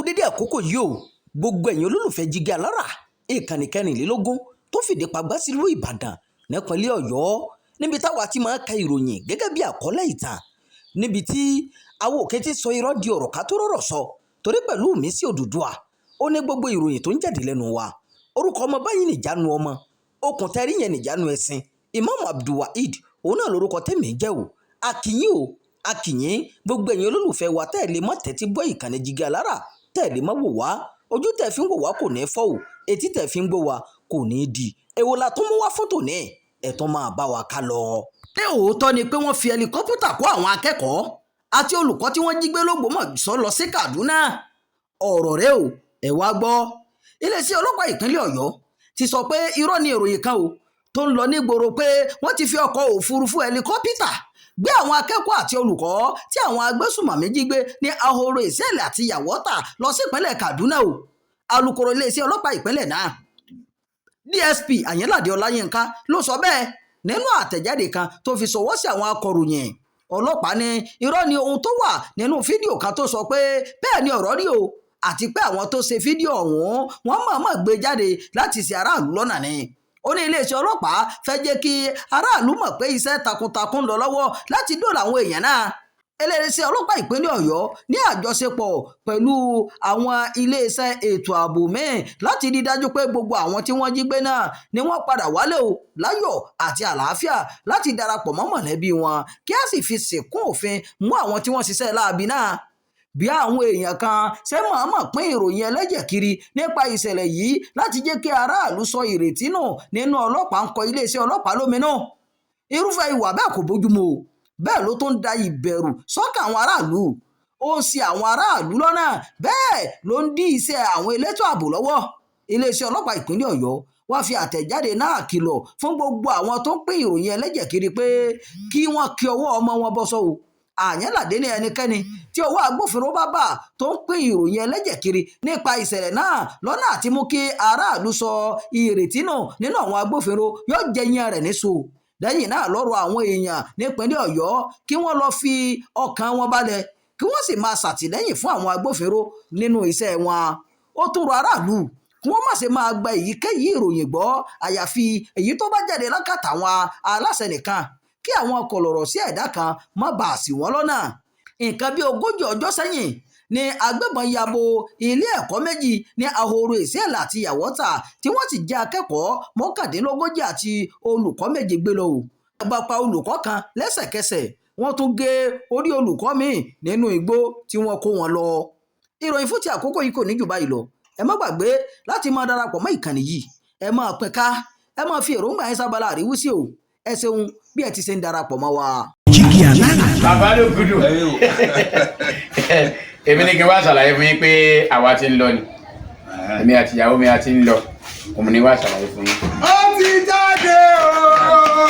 Dédé àkókò yìí o, gbogbo ẹ̀yin olólùfẹ́ Jígí Alára, ìkànnì 24 tó fìdí pagbá sílùú Ìbàdàn nípínlẹ̀ Ọ̀yọ́, níbi táwa ti máa ń ka ìròyìn gẹ́gẹ́ bí àkọlé ìtàn, níbi tí àwọn òkè ti sọ irọ́ di ọ̀rọ̀ ká tó rọ̀rọ̀ sọ, torí pẹ̀lú mi sí Odùduwà ó ní gbogbo ìròyìn tó ń jáde lẹ́nu wa. Orúkọ ọmọ báyìí nìjánu ọmọ okùn tẹ́rí yẹn nìjánu ẹ̀sìn. Imam Abdulwaheed, òun náà lórúkọ tẹ̀mí jẹ́ o. Akínyìn o, akínyìn gbogbo ẹ̀yin olólùfẹ́ wa tẹ́ ẹ̀ lè mọ́ tẹ́tí gbọ́ ìkànnì Jígí Alára, tẹ́ ẹ̀ lè mọ́ wò wá. Ojú tẹ́ fi ń wò wá kò ní fọ́ o, etí tẹ́ fi ń gbọ́ wá kò ní di. Èwo la tún mú wá fún tòní? Ẹ̀ tún máa bá wa ká lọ. Ṣé òótọ́ ni pé wọ́n fi ẹlikọ́pútà kó àwọn akẹ́kọ̀ọ́ àti olùkọ́ tí wọ́n jí gbé l'Ógbómọ̀ṣọ́ lọ sí Kaduna? Ọ̀rọ̀ rẹ o, ẹ wá gbọ́. Iléeṣẹ́ ọlọ́pàá ìpínlẹ̀ Ọ̀yọ́ ti sọ pé irọ́ ni ìròyìn kan o tó ń lọ nígboro pé wọ́n ti fi ọkọ̀ òfurufú ẹlikọ́pítà gbé àwọn akẹ́kọ̀ọ́ àti olùkọ́ tí àwọn agbésùmọ̀mí jí gbé ní Ahoro Ìsẹ́lẹ̀ àti Yàwọ́tà lọ sí ìpínlẹ̀ Kaduna o. Alukoro iléeṣẹ́ ọlọ́pàá ìpínlẹ̀ náà, DSP Àyànládé Ọláyínká, ló sọ bẹ́ẹ̀ nínú àtẹ̀jáde kan tó fi ṣọwọ́ sí àwọn akọ̀ròyìn. Ọlọ́pàá ní irọ́ ni ohun tó wà nínú fídíò kan tó sọ pé bẹ́ẹ̀ ni ọ̀rọ̀ rí o, àti pé àwọn tó ṣe fídíò ọ̀hún, wọ́n mọ̀ọ́mọ̀ gbé jáde láti ṣì aráàlú lọ́nà ni. Ó ní iléeṣẹ́ ọlọ́pàá fẹ́ jẹ́ kí aráàlú mọ̀ pé iṣẹ́ takuntakun ń lọ lọ́wọ́ láti dóòlà àwọn èèyàn náà. Iléeṣẹ́ ọlọ́pàá ìpínlẹ̀ Ọ̀yọ́ ní àjọṣepọ̀ pẹ̀lú àwọn iléeṣẹ́ ètò ààbò míì láti rí dájú pé gbogbo àwọn tí wọ́n jí gbé náà ni wọ́n padà wálé o láyọ̀ àti àlàáfíà láti darapọ̀ mọ́ mọ̀lẹ́bí wọn, kí á sì fi ṣìnkún òfin mú àwọn tí wọ́n ṣiṣẹ́ láabi náà. Bí àwọn èèyàn kan ṣe mọ̀ọ́mọ̀ pín ìròyìn ẹlẹ́jẹ̀ kiri nípa ìṣẹ̀lẹ̀ yìí láti jẹ́ kí aráàlú sọ ìrètí nù nínú ọlọ́pàá ń kọ iléeṣẹ́ ọlọ́pàá lóminú. Irúfẹ́ ìwà bẹ́ẹ̀ kò bójúmu o, bẹ́ẹ̀ ló tún ń da ìbẹ̀rù sọ́kàn àwọn aráàlú, ó ń ṣì àwọn aráàlú lọ́nà, bẹ́ẹ̀ ló ń dí iṣẹ́ àwọn elétò ààbò lọ́wọ́. Iléeṣẹ́ ọlọ́pàá ìpínlẹ̀ Ọ̀yọ́ wá fi àtẹ̀jáde náà kìlọ̀ fún gbogbo àwọn tó ń pín ìròyìn ẹlẹ́jẹ̀ kiri pé kí wọ́n kí ọwọ́ ọmọ wọn bọ́ sọ́wọ́. Àyànládé ní ẹnikẹ́ni tí ọwọ́ agbófinró bá bà tó ń pín ìròyìn ẹlẹ́jẹ̀ kiri nípa ìṣẹ̀lẹ̀ náà lọ́nà àti mú kí aráàlú sọ ìrètí nù nínú àwọn agbófinró yóò jẹ iyán rẹ̀ níṣu. Lẹ́yìn náà lọ́rọ̀ àwọn èèyàn nípínlẹ̀ Ọ̀yọ́ kí wọ́n lọ́ọ́ fi ọkàn wọn balẹ̀, kí wọ́n sì máa ṣàtìlẹ́yìn fún àwọn agbófinró nínú iṣẹ́ wọn. Ó tún rọ aráàlú kí wọ́n má ṣe máa gba èyíkéyìí ìròyìn gbọ́, àyàfi èyí tó bá jáde lákàtà àwọn aláṣẹ nìkan, kí àwọn kọ̀lọ̀rọ̀ sí ẹ̀dá kan má bàa ṣì wọ́n lọ́nà. Nǹkan bíi 40 ọjọ́ sẹ́yìn ni agbébọn ya bo ilé ẹ̀kọ́ méjì ní Ahoro Ìsẹ́ẹ̀lẹ̀ àti Yàwọ́tà, tí wọ́n sì jí akẹ́kọ̀ọ́ 39 àti olùkọ́ 7 gbé lọ o. Wọ́n pa olùkọ́ kan lẹ́sẹ̀kẹsẹ̀, wọ́n tún gé orí olùkọ́ míì nínú igbó tí wọ́n kó wọn lọ. Ìròyìn fún ti àkókò yìí kò ní jù báyìí lọ. Ẹ má gbàgbé láti máa darapọ̀ mọ́ ìkànnì yìí, ẹ máa pín ká, ẹ máa fi èròǹgbà yín sábàlá àríwísí o. Ẹ ṣeun bí ẹ ti ṣe ń darapọ̀ mọ́ wa. Jígí Alára. Bàbá ló gudu. Èmi ní kí n wá ṣàlàyé fún yín pé àwa ti ń lọ ni, èmi àti ìyàwó mi a ti ń lọ. Òun ni wá ṣàlàyé fún yín. Ó ti jáde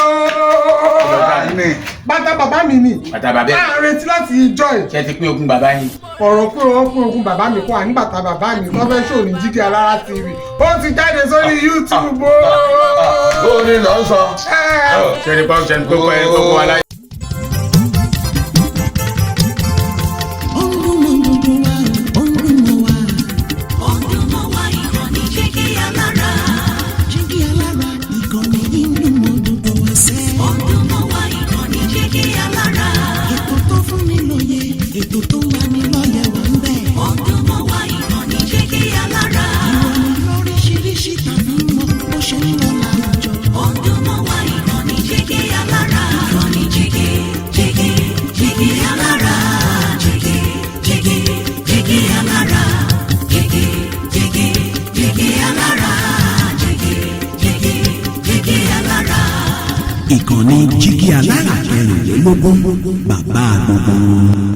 ooo. Bàtà bàbá mi ni. Bàtà bàbá ẹ̀. À ń retí láti ìjọ ẹ̀. Ṣé ti pín ogún bàbá yín? Ọ̀rọ̀ pé wọ́n pín ogún bàbá mi kọ́ àní bàtà bàbá mi tó fẹ́ ṣò ní Jígí Alára TV. Ó ti jáde sórí YouTube ooo. Ó ní lọ sọ. Ṣé ní pọ́n ṣe ní kókó ẹ̀ kókó aláyé. Ó ń dún mọ́ gbogbo wa, ó ń dún mọ́ wa. Ó ń dún mọ́ wa, ìkànnì Jígí Alára. Jígí Alára, ìkànnì yìí ń dún mọ́ gbogbo wa sẹ́. Ó ń dún mọ́ wa, ìkànnì Jígí Alára. Ètò tó fún ni lóye, ètò tó ń lani lọ́yẹ̀ wà ń bẹ̀. Ó ń dún mọ́ wa, ìkànnì Jígí Alára. Ìròyìn lóríṣiríṣi tàbí mọ́ bó ṣe ń lọ láwùjọ. Ó ń dún mọ́ wa, ìkànnì Jígí Alára. Ìkànnì Jígí, Jígí, Jígí Alára. Jígí, Jígí, Jígí Alára. Jígí, Jígí, Jígí Alára. Jígí, Jígí, Jígí Alára. Ìkànnì Jígí Alára 24, bàbá gbogbo wọn.